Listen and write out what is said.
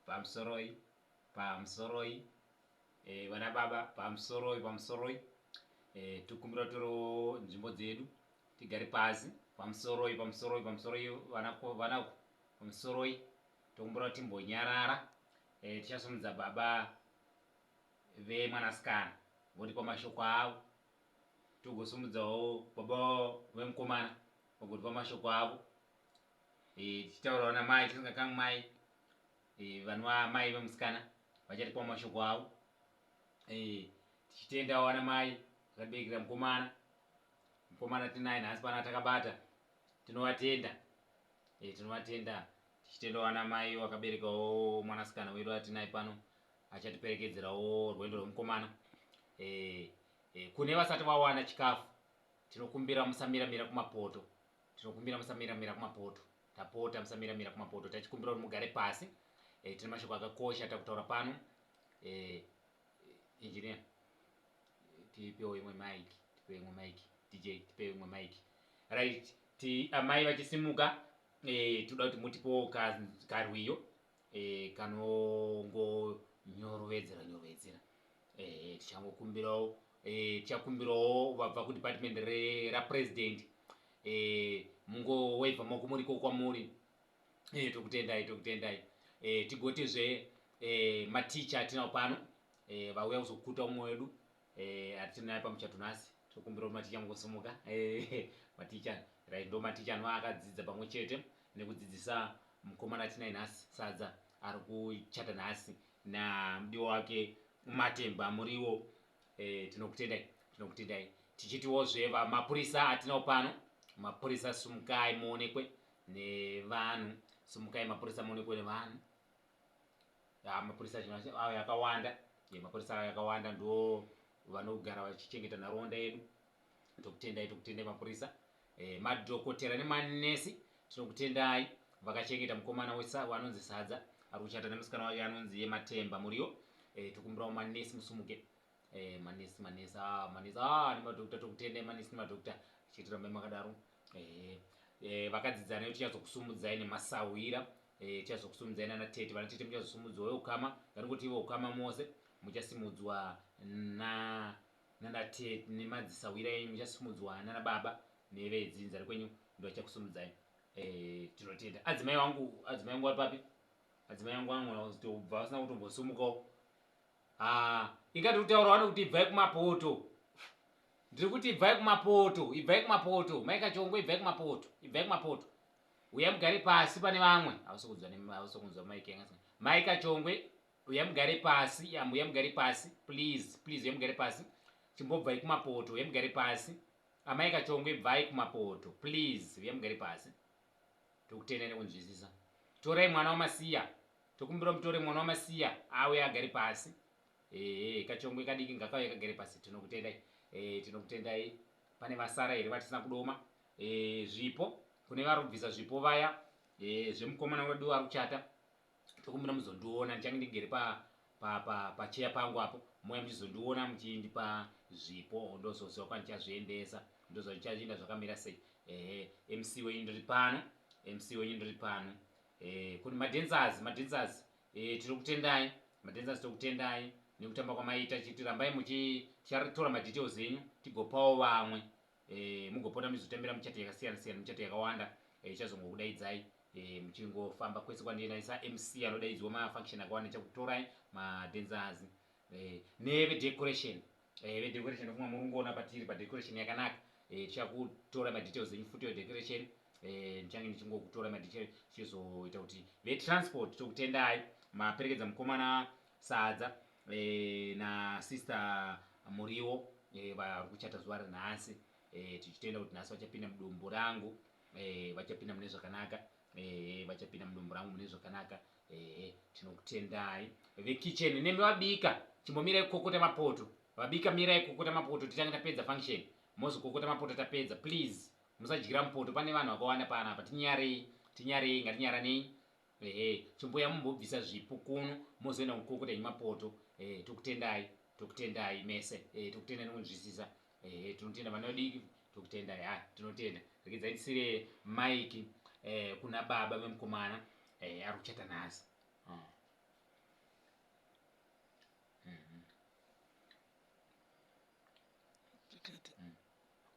Pamusoroi, pamusoroi, vana baba, pamusoroi, pamusoroi. Tokumbira toro nzvimbo dzedu tigare pasi. Pamusoroi, pamusoroi, pamusoroi, vana vana, pamusoroi. Tokumbira timbonyarara. Tichasumudza baba vemwanasikana votipa mashoko avo, togosumudzawo baba vemukomana vagotipa mashoko avo. Tichitaurawo namai tisingakangi mai, vanova mai vemusikana, vachatipawo mashoko avo. Tichitendawo vana mai vakaberekera mukomana. Mukomana tinaye nhasi pana takabata, tinovatenda. Tinovatenda tichitendawo vana mai vakaberekawo mwanasikana wedu atinaye pano achatiperekedzerawo rwendo rwemukomana. Kune vasati vawana chikafu, tinokumbira musamiramira kumapoto. Tinokumbira musamiramira kumapoto, tapota, musamiramira kumapoto. Tachikumbira kuti mugare pasi. Tine mashoko akakosha takutaura pano. Engineer, tipewo imwe mic, tipewo imwe mic. DJ, tipewo imwe mic. Right, ti amai vachisimuka, toda kuti mutipewo karwiyo kanongonyorovedzera nyorovedzera. Tichangokumbirawo, tichakumbirawo vabva kudepartment rapresident, mungowevha maoko muriko kwamuri. Tokutendai, tokutendai. Tigotizve maticha atinawo pano, vauya kuzokuta umwe wedu atinaye pamuchato nhasi. Tokumbira kuti maticha mungosimuka. Maticha, right, ndo maticha anova akadzidza pamwe chete nekudzidzisa mukomana atinaye nhasi, Sadza, ari kuchata nhasi namudiwa wake Matemba Muriwo. Tinokutendai, tinokutendai. Tichitiwozve vamapurisa atinawo pano, mapurisa, sumukai muonekwe nevanhu. Sumukai mapurisa muonekwe nevanhu. Ya, mapurisa ayo yakawanda. Mapurisa ayo yakawanda ndo vanogara vachichengeta nharaunda yedu. Tokutendai, tokutendai mapurisa. Madhokotera nemanesi, tinokutendai vakachengeta mukomana wanonzi Sadza ari kuchata nemusikana wake anonzi yeMatemba Muriwo. Tokumbirawo manesi musumuke. Manesi, manesi, ah, manesi, ah, nemadhokota, tokutendai manesi nemadhokota. Tichiti rambai makadaro. Vakadzidza nayo, tichazokusumudzai nemasahwira. Tichazokusumudzai nana tete, vana tete muchazosumudzwa veukama. Ngatingoti ivo ukama mose muchasimudzwa na nana tete nemadzisahwira enyu, muchasimudzwa nana baba nevedzinza rekwenyu ndo vachakusumudzai. Tinotenda. Adzimai wangu, adzimai wangu vari papi? Adzimai wangu vanogona kutobva vasina kutombosimukawo. Ah, ingati kutaura wani kuti ibvai kumapoto. Ndiri kuti ibvai kumapoto, ibvai kumapoto. Mai Kachongwe, ibvai kumapoto, ibvai kumapoto. Uyai mugare pasi pane vamwe. Hausi kunzwa Mike yanga. Mai Kachongwe, uyai mugare pasi, uyai mugare pasi, please, please, uyai mugare pasi. Chimbobvai kumapoto, uyai mugare pasi. Amai Kachongwe, bvai kumapoto, please, uyai mugare pasi. Tokutenda nekunzwisisa. Torai mwana waMasiya. Tokumbira mutore mwana waMasiya auye agare pasi. Ehe, Kachongwe kadiki ngakauye kagare pasi. Tinokutendai. Tinokutendai. Pane vasara here vatisina kudoma? Zvipo kune vari kubvisa zvipo vaya, zvemukomana wedu ari kuchata, tokumbira muzondiona. Ndichange ndigere pa pa pa pacheya pangu apo, mouya muchizondiona muchindipa zvipo, ndozoziva kwandichazviendesa, ndoziva ndichaenda zvakamira sei. Ehe, MC wenyu ndiri pano, MC wenyu ndiri pano. Kune madancers, madancers, tiri kutendai madancers, tokutendai nekutamba kwamaita. Chiti rambai muchi, tichatora madetails enyu tigopawo vamwe. Mugopota muchizotambira michato yakasiyana siyana, michato yakawanda ichazongokudaidzai. Muchingofamba kwese kwandienda sa MC anodaidzwa mafunction akawanda, chakutorai madancers. Nevedecoration, vedecoration, ndofunga muri kungoona patiri padecoration yakanaka. Tichakutora madetails enyu futi vedecoration. Ndichange ndichingokutora madetails, tichizoita kuti vetransport, tokutendai maperekedza mukomana Sadza nasister Muriwo, vari kuchata zuva renhasi. Tichitenda kuti nhasi vachapinda mudumbu rangu, vachapinda mune zvakanaka, vachapinda mudumbu rangu mune zvakanaka. Tinokutendai vekitchen nemi vabika. Chimbomirai kukokota mapoto, vabika, mirai kukokota mapoto, titange tapedza function, mozokokota mapoto tapedza. Please, musadyira mupoto, pane vanhu vakawanda panapa. Tinyarei, tinyarei, ngatinyaranei. Ehe, chimboya mumbobvisa zvipo kuno, mozoenda kukokota henyu mapoto. Tokutendai, tokutendai mese. Tokutendai nekunzwisisa. Ehe, tinotenda vana vadiki, tokutendai. Ha, tinotenda. Regedzai tisire mike kuna baba vemukomana ari kuchata nhasi. Tete.